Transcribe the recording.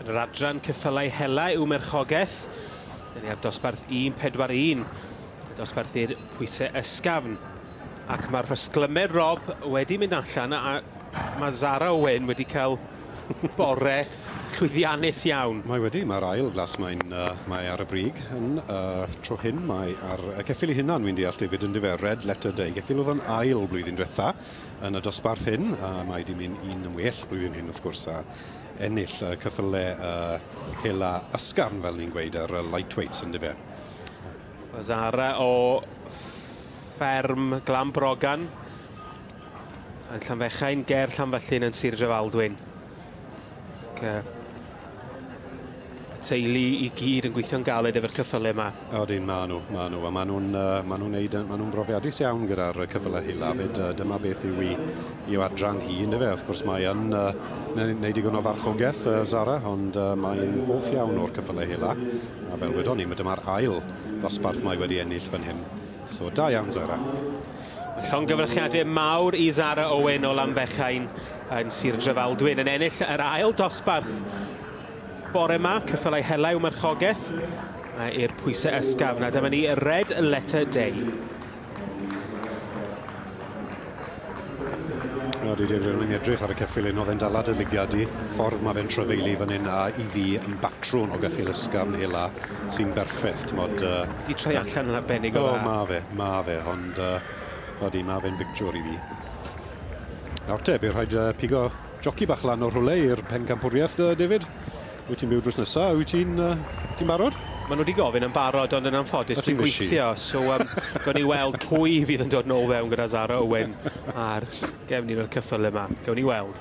Yn yr adran ceffylau hela yw merchogaeth. Dyn ni ar dosbarth 1.41, dosbarthu'r pwysau ysgafn. Ac mae'r rhosglymed Rob wedi mynd allan a mae Zara Owen wedi cael bore llwyddiannus iawn. Mae wedi, mae'r ail glas mae'n mae ar y brig yn tro hyn, mae ar y ceffyl ei hunan, wy'n deall David, yn dyfe, Red Letter Day. Ceffyl oedd yn ail blwyddyn diwetha yn y dosbarth hyn, a mae wedi mynd un yn well blwyddyn hyn wrth gwrs, a ennill y ceffylau hela ysgafn, fel ni'n gweud, ar y lightweights yn dyfe. Zara o fferm Glanbrogan yn Llanfechain, ger Llanfyllin yn Sir Drefaldwyn. Ac, y teulu i gyd yn gweithio'n galed efo'r ceffylau yma. Odyn, ma nhw. A ma nhw'n brofiadus iawn gyda'r ceffylau hela fyd. Dyma beth yw i'w adran hi, yndyfe. Wrth gwrs mae yn neud digon o farchogaeth, Zara, ond mae'n hoff iawn o'r ceffylau hela. A fel wedon ni, dyma'r ail ddosbarth mae wedi ennill fan hyn. So, da iawn, Zara. Llongyfarchiadau mawr i Zara Owen o Lanfechain yn Sir Drefaldwyn yn ennill yr ail dosbarth bore yma, ceffylau hela yw merchogaeth i'r pwysau ysgafn. A dyma ni Red Letter Day. Ydy, David, rwy'n edrych ar y ceffyl hyn, oedd e'n dala dy lygad i, ffordd mae fe'n trefeili fan hyn, a i fi yn batrwn o geffyl ysgafn hela sy'n berffaith, t'mod. Di troi allan yn arbennig o dda. O, ma fe, ond ydy, ma fe'n bictiwr i fi. Nawr te, bydd rhaid pigo joci bach lan o'r rhywle i'r pencampwriaeth, David. Wyt ti'n byw drws nesaf? Wyt ti'n barod? Maen nhw wedi gofyn yn barod, ond yn anffodus dwi'n gweithio. So, gawn ni weld pwy fydd yn dod nôl fewn gyda Zara Owen ar gefn un o'r ceffylau yma. Gawn ni weld.